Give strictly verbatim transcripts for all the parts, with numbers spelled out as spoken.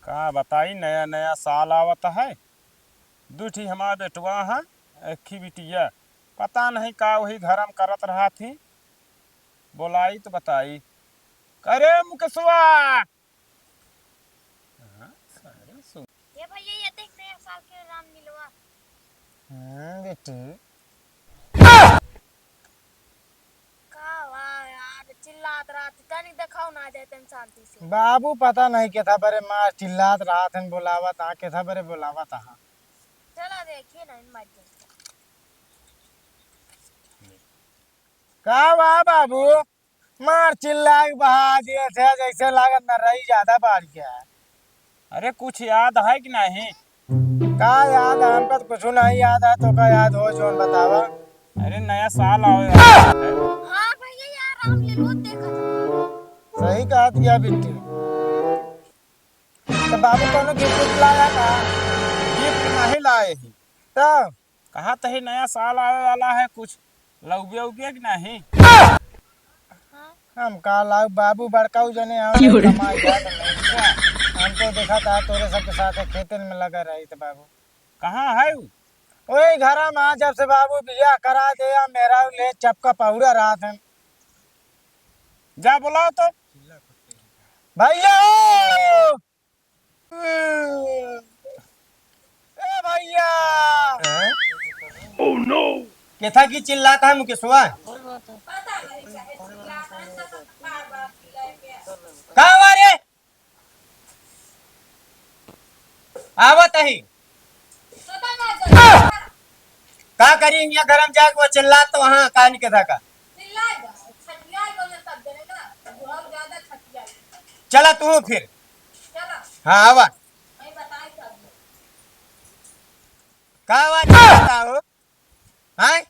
का बताई, नया नया साल आवत है, दुइ ठी हमार बेटवा है, एक ही बिटिया, पता नहीं का वही घर में करत रहत ही। बोलाई तो बताई। करे मुकेशवा। हाँ, सारे सुन। ये भैया, ये देख, नया साल के राम मिलवा। हम्म, बेटी। का हुआ यार, चिल्लात रहत, तनी देखाओ ना जाए तनी शांति से। बाबू पता नहीं केथा बरे मार चिल्लात रहत हन, बोलावत आ, केथा बरे बोलावत आ। चला देखिए ना, इन मर जाए। का हुआ बाबू? मार चिल्ला के बहा दिए थे, जैसे लागत न रही ज्यादा बाढ़ गया है। अरे कुछ याद है कि नहीं? का याद है? हमका तो कुछ नहीं याद है, तो का याद हो जोन बतावा। अरे नया साल आवे वाला है। हाँ भैया यार, राम लीलो देखा था। सही कहा दिया बिट्टी। तो बाबू कौनो गिफ्ट उफ्ट लाया का? गिफ्ट नहीं लाए ही। तो कहा तही नया साल आवे वाला है, कुछ लौबिया उबिया कि नहीं? हम का लाऊ बाबू, बड़का उ जने हम क्यों रे? कमाई जात नहीं। अच्छा। हम तो देखा था तोरे सबके साथ खेतन में लगा रही थे बाबू। कहाँ है उ? वही घर में, जब से बाबू बियाह करा दे या मेरा ले चपका पहुड़ा रहा था। जा बुलाओ तो। भैया! ए भैया! हैं? केथा की चिल्लात है मुकेशवा? का हुआ रे? आवत ही। का करी, यहाँ गरम जाग वो चिल्ला तो वहाँ कान के था का। चिल्लाएगा, छठियाएगा ना तब जने ना, बहुत ज्यादा छठियाएगा। चला तू फिर। चला। हाँ, आवा। मैं बताई था। का आवाज बताओ? हैं?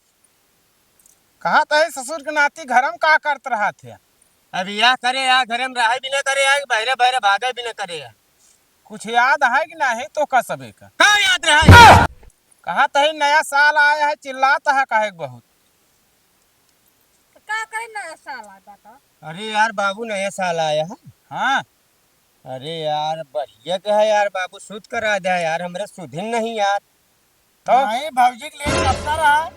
कहाँ तही ससुर के नाती घर में का करत रहत है? अब या करे या घरे में रहे भी न करे या, बहरे बहरे भागे भी न करे या। कुछ याद है कि नहीं तो का सबे का? का याद रहे? कहाँ तही नया साल आया है, चिल्लात है काहे के बहुत? तो का करे नया साल आ जाता? अरे यार बाबू, नया साल आया है। हाँ। अरे यार, बढ़िया के है यार बाबू, सुध करा दे यार, हमरे सुधिन नहीं यार। तो? नहीं, भौजी के लिए कब का रहा?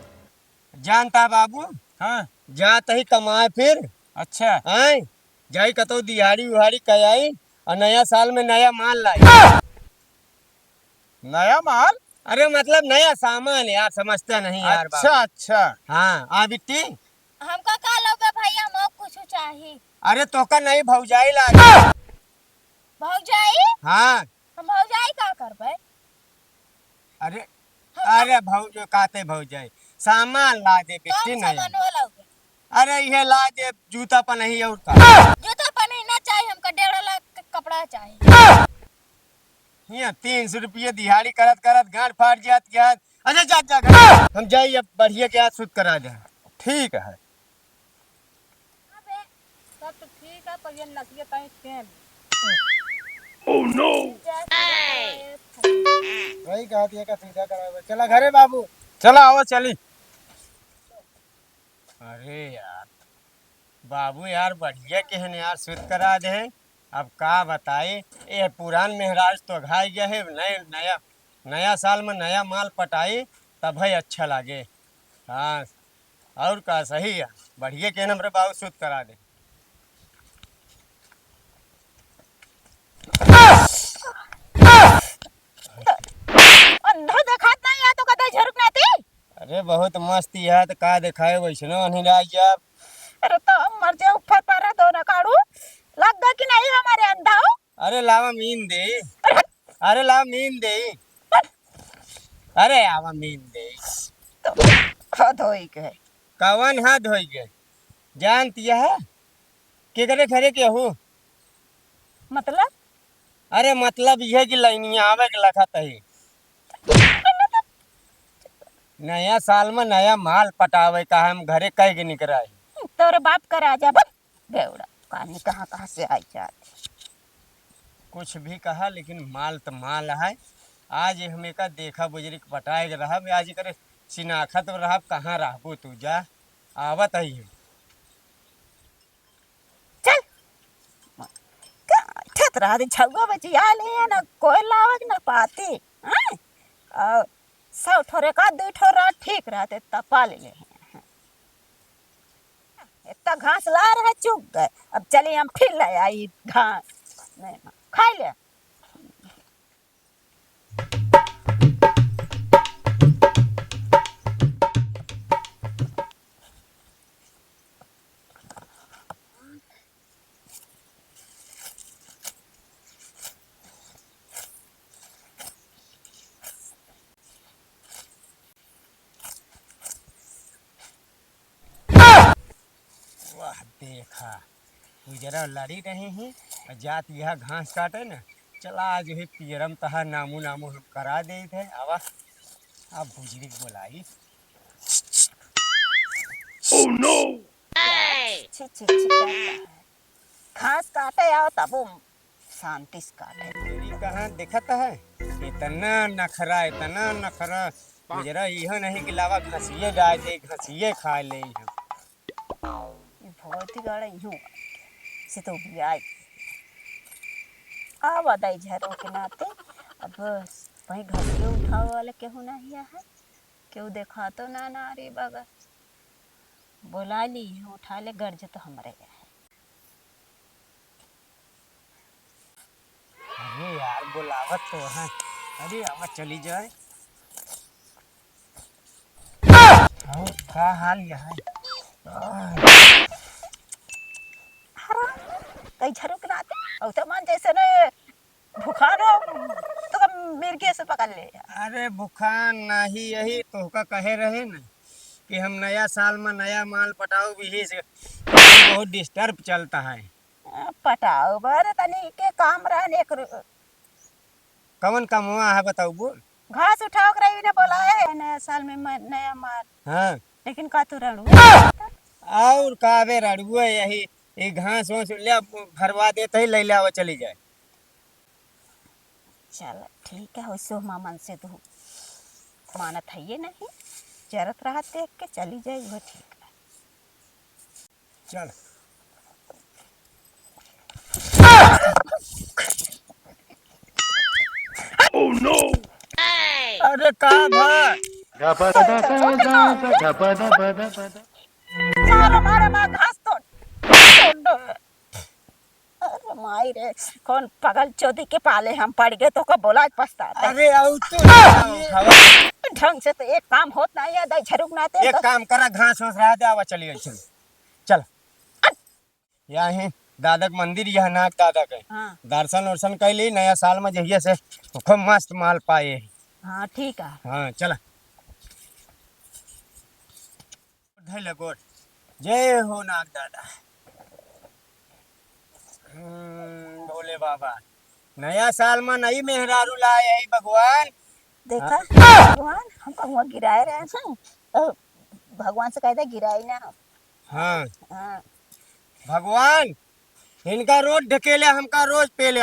जानता बाबू? हाँ। जात ही कमाए फिर। अच्छा। आए, जाई कतौ दिहाड़ी उहाड़ी कयाई और नया साल में नया माल लाई। नया माल? अरे मतलब नया सामान यार, समझता नहीं यार बाबू। अच्छा, अच्छा। हाँ, आ बिट्टी? हमका का लौके भैया, हमको कुछ चाहिए। अरे तोका नहीं, भौजाई ला दे। भौजाई? हाँ। हम भौजाई का करबे? अरे, हम अरे भौजो, काते भौजाई, सामान ला दे, कौन बिट्टी नहीं। सामान वाला हो गया? अरे, ये ला दे, जूता पनही और का? जूता पनही ना चाहिए हमका, डेढ़ लाख के कपड़ा चाहिए। हियाँ तीन सौ रुपये दिहाड़ी करत करत गांड फाट जात, जात। अच्छा, जा, जा, जा। हम जाई, अब बढ़िया के आज सुध करा दे। ठीक है। अबे, सब तो ठीक है, पर ये नसिया तनी तेल। Oh no! वही कहा दिया का सीधा करावे। चला घरे बाबू। चला, आवा, चली। अरे यार, बाबू यार, बढ़िया के हन यार, सुध करा दे। अब का बताई, ये पुरान मेहराज तो घाई गया है, नए, नया, नया साल में नया माल पटाई, तब है अच्छा लागे। हाँ, और का, सही है, बढ़िया के हन हमरे बाबू, सुध करा दे। अंधा देखात नहीं है तो कतई झरुक नाती। अरे बहुत मस्त है, तो का देखाए वैसनो नहीं रह जाब। अरे तो हम मर जाए ऊपर पर दो ना काढ़ू, लग गए कि नहीं हमारे अंधा हो? अरे लावा मीन दे, अरे लावा मीन दे, अरे आवा मीन दे। तो हद होई के। कवन हद होई के? जानती है केकरे घरे के हो? मतलब? अरे मतलब यह कि लाइनिया आवे के लखत है। नया साल में नया माल पटावे का हम घरे कह के निकरा है। तोरे बाप का राजा बन बेवड़ा, कानी कहाँ कहाँ से आई जात। कुछ भी कहा लेकिन माल त माल है। आज हम एका देखा बुजरी के पटाए के रहब, आज करे चिनाखत रहब, कहाँ रहबो तू जा, आवत है। चल। का, का, रात झउआ बजिया ले, ना कोयल आवत, ना पाती, हैं? और सौ ठो रे का दुइ ठो रात ठीक रहते, तपा ले ले। इतना घास ला रहे, चुक गए। अब चली हम फिर ले आई घास, खाई ले। वाह, देखा, उजरा लड़ी रहे हैं और जात यह घास काटे ना। चला, आज वही पियरम तहा नामू नामू हम करा देइत है। आवा, अब बुजरी बोलाई। Oh no! छी, छी, छी, करता है। घास काटे आओ तब वो शांति से काटे। तेरी कहाँ दिखत है? इतना नखरा, इतना नखरा। गुजरा इहो नहीं कि लावा घसिये डाल दे, घसिये खा ले हम। ई भगवती गाड़ा इहो से तो भी आई। आवा दाई झरो के नाते अब भाई घसिये उठावे वाले केहू नहीं है, केहू देखा तो ना, ना रे बगल। बोला ली, उठा ले, गर्ज तो हमरे है। अरे यार, बोलावत तो है। अरे, आवा चली जाए। और का हाल यह है? हराम, कई झरुक ना आते। और तो मन जैसे ने भुखान हो, तो कम मिर्गे से पकड़ ले। अरे, भुखान नाही, यही तोहका कहे रहे न कि हम नया साल में नया माल पटाऊ भी से बहुत disturb चलता है। पटाऊ बर तनी के काम रहन एक रु- कवन कमवा है बताऊ बोल? घास उठाओ के रही ने बोलाए है नया साल में म-, नया माल। हाँ। लेकिन का तू रणुआ? और का बे रणुआ यही, ये घास वास ले भरवा देते ही ले ले आवा चली जाए। चल ठीक है, वैसे मामन से तू मानत है ये नहीं, जरत रहा देख के चली जाए, वो ठीक है। चल। Oh no! अरे का भा? मारो, मारो, मारो, घास तोड़। अरे माई रे, कौन पगल चोदी के पाले हम पड़ गए, तो का बोला पछताता। अरे, आउ तो ढंग से तो एक काम होत नहीं है, दाई झरुक ना ते एक तो काम करा, घास वास रहा दे, आवा चली गई, चल, चल। यहाँ है दादा के मंदिर, यह नाग दादा के। हाँ। दर्शन वर्शन कर ली, नया साल में जहिया से खूब मस्त माल पाए। हाँ, ठीक है। हाँ, चला। धैले गोड़। जय हो नाग दादा। हम्म, भोले बाबा, नया साल में नई मेहरारू लाए है भगवान। देखा, हाँ। भगवान, हम कहूँ गिराए रहे हैं, अ, भगवान से कह दे गिराई ना हम। हाँ। हाँ। भगवान, इनका रोज ढकेले, हमका रोज पेले।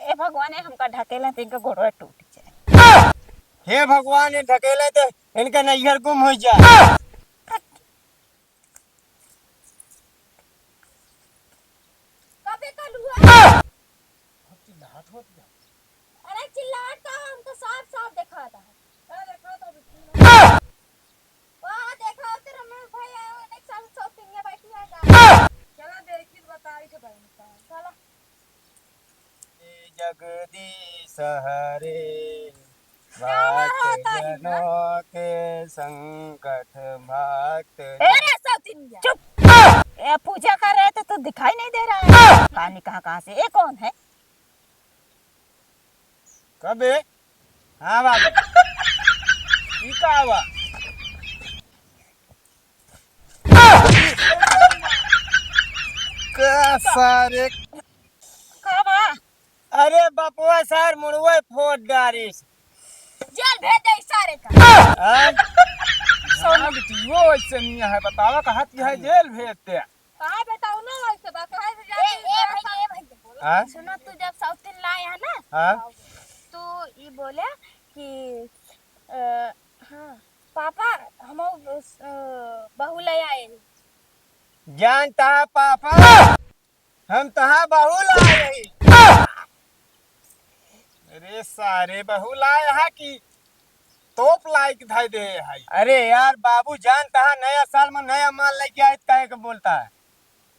ए भगवान, ए हमका ढकेले तो इनका गोड़वा टूट जाए। हे भगवान, ये ढकेले तो इनका नैहर गुम हो जाए। कबे कल हुआ? अब चिल्लाहट होत बा। अरे चिल्लाहट का, हम तो साफ साफ देखा था। का देखा था बिट्टू? वाह, देखा तो रमेश भाई आए, एक साल सौ तिनिया बैठी है का? चला देखी तो बताई थे बहन का। चला। जगदीश हरे, भक्त जनों के संकट भक्त ए रे सौतिनिया, चुप। ए, पूजा कर रहे तो तू दिखाई नहीं दे रहा है। पानी कहाँ, कहाँ से? ये कौन है? कबे? हाँ बाबू। ई का बा? का सारे? का बा? अरे बपुआ सार मुड़वे फोड़ डारिस। जेल भेज दे सारे का। हाँ? सोनू। हाँ, बिटियो ऐसे नहीं है, बतावा कहा कि है जेल भेज दे। कहाँ बताओ ना वैसे बा, कहाँ से ए, जाके ए भैया, ए भैया, बोलो। हाँ? सुनो, तू जब सौतिन लाए है ना, हाँ? तो ये बोले कि, अ, हाँ, पापा, हम, अ, बहू ले आए। जानता पापा, हम तहा बहू लाए हई। अरे सारे, बहू लाए हा कि तोप लाइक धइ दे हई। अरे यार बाबू, जान तहा नया साल में नया माल लेके आए, काहे के बोलता है?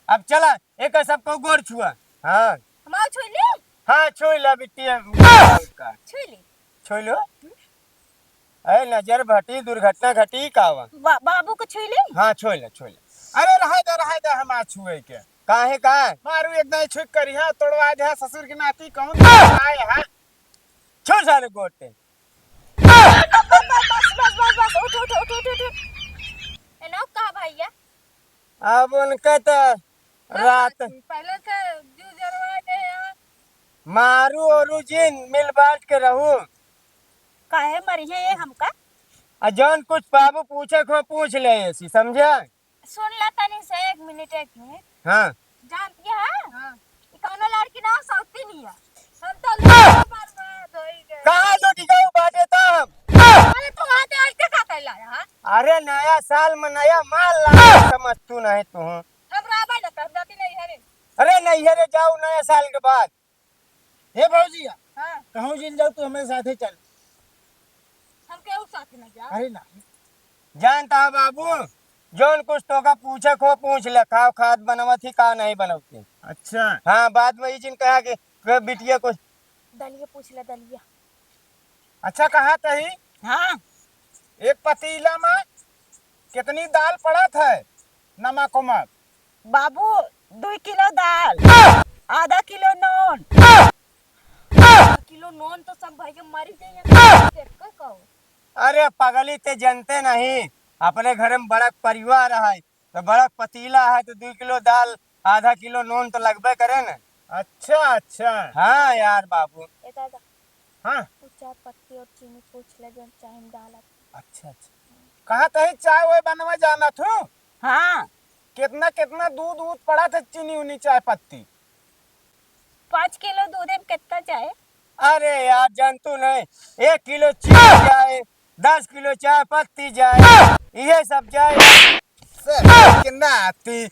अब चला, एक सबको गोड़ छुआ। हाँ। हमार छुई ली? हाँ, छुई ला बिट्टी, हम का। छुई ली? छुई लो। अरे नजर भटी, दुर्घटना घटी, का बा? बा-, बाबू को छुई ली? हाँ, छुई ला, छुई ला। अरे रहे दे, रहे दे, हमार छुए के। काहे का? मारू एक दाई छुई करी, हाँ, तोड़वा दे, हाँ, ससुर की नाती कहूँ आए, हाँ। छोड़ सारे गोटे। बस, बस, बस, बस, उठ, उठ। ए, नौ कहा भैया? अब उनके तो रात पहले से जू जरवा दे यार। मारू औरू जिन मिल बांट के रहू। काहे मरिहे ये हमका? आ जौन कुछ पाबू पूछे को पूछ ले ऐसी, समझे? सुन ला तनी से, एक मिनट, एक मिनट। हाँ। जानती है? हाँ। ई कौनो लड़की ना सौती नहीं है। हम तो लोग बर्बाद होई गए। कहाँ लुटी गऊ बाटे तब? अरे तू वहाँ से ऐसे का कैला है, हाँ? अरे नया साल में नया माल ला समझ तू नहीं तू। हम रहबे न करब, जाती नहीं है रे। अरे नहीं है रे, जाऊ नया साल के बाद। हे भौजी, हाँ। कहूँ जिन जाऊ, तू हमरे साथे चल। हम केहू साथे न जाओ। अरे नहीं। जानता है बाबू, जौन कुछ तोका पूछे को पूछ ले, का खाद बनवत ही, का नहीं बनवती। अच्छा। हाँ, बाद में ई जिन कहा कि, कि बिटिया को दलिया पूछ ले, दलिया। अच्छा, कहा तही? हाँ। एक पतीला में कितनी दाल पड़त है, नमक उमक? बाबू, दुई किलो दाल, आधा किलो नून। आधा किलो नून तो सब भाई के मरी जाइए। केकर कहो? अरे पगली, ते जनते नहीं, अपने घर में बड़ा परिवार है, तो बड़ा पतीला है, तो दुई किलो दाल, आधा किलो नून तो लगबे करे न। अच्छा, अच्छा। हाँ यार बाबू। ए दादा, हाँ। उ चाय पत्ती और चीनी पूछ ले, जौन चाय में डालत। अच्छा, अच्छा। कहा तही चाय वो बनवा जाना थू? हाँ। कितना, कितना दूध, दूध पड़ा था, चीनी उनी, चाय पत्ती? पाँच किलो दूध में कितना चाय? अरे यार, जानतू नहीं, एक किलो चीनी जाए, दस किलो चाय पत्ती जाए, इहे सब जाए। सर, कितना आती?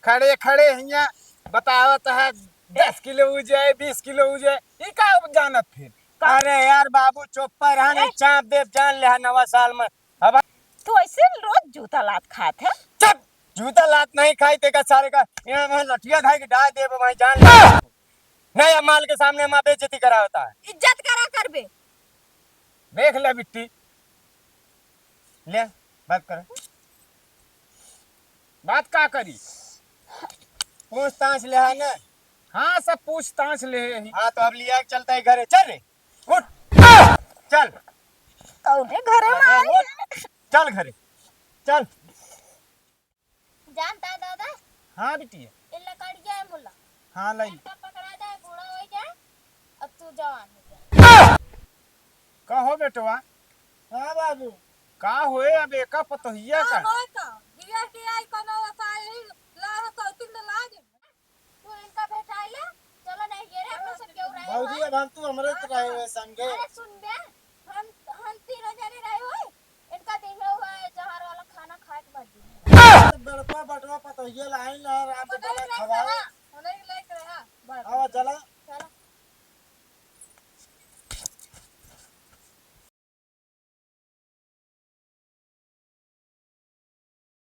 खड़े खड़े हियाँ बतावत है, दस किलो हो जाए, बीस किलो हो जाए, ई का जानत फिर? का? अरे यार बाबू, चुप पर रहने, ए? चाप देब जान ले नवा साल में। अब तू ऐसे रोज जूता लात खात है? चुप, जूता लात नहीं खाई, तेका सारे का यहाँ वहाँ लठिया धाई के डाल देब, वहीं जान ले। नहीं, अब माल के सामने हमार बेइज्जती करावता है। इज्जत करा करबे। देख ले बिट्टी, ले बात कर। बात का करी? पूछताछ ले है ना? हाँ, सब पूछताछ ले है। हाँ, तो अब लिया के चलता है घरे। चल रे, उठ, चल। कौने घरे में अरे, आई? उठ, चल घरे, चल। जानता है दादा? हाँ बिटिया। ये लकड़िया है मुला। हाँ, लाई। लड़का पकड़ा जाए, बूढ़ा हो जाए, अब तू जवान हो जाए। का हो बेटवा? हाँ बाबू। का होए अब एका पतोहिया का? का होए का? बिया के आई कोनो वसाई, लाह सौतिन में लाग। तू इनका भेटाई ले, चलो नहीं ये रे, अपने सब क्यों रहे भौजी, हैं? अब हम तू हमरे तो रहे हुए संगे। अरे सुन बे, हम, हम तीनों जने रहे हुए, इनका देखे हुआ है जहर वाला खाना खाए के बाद दिन। बड़का बटवा पतोहिया लाइन ला, राम के पतोहिया बना लेके खवाओ। रहा, उन्हें लेके रहा, बस। आवा चला।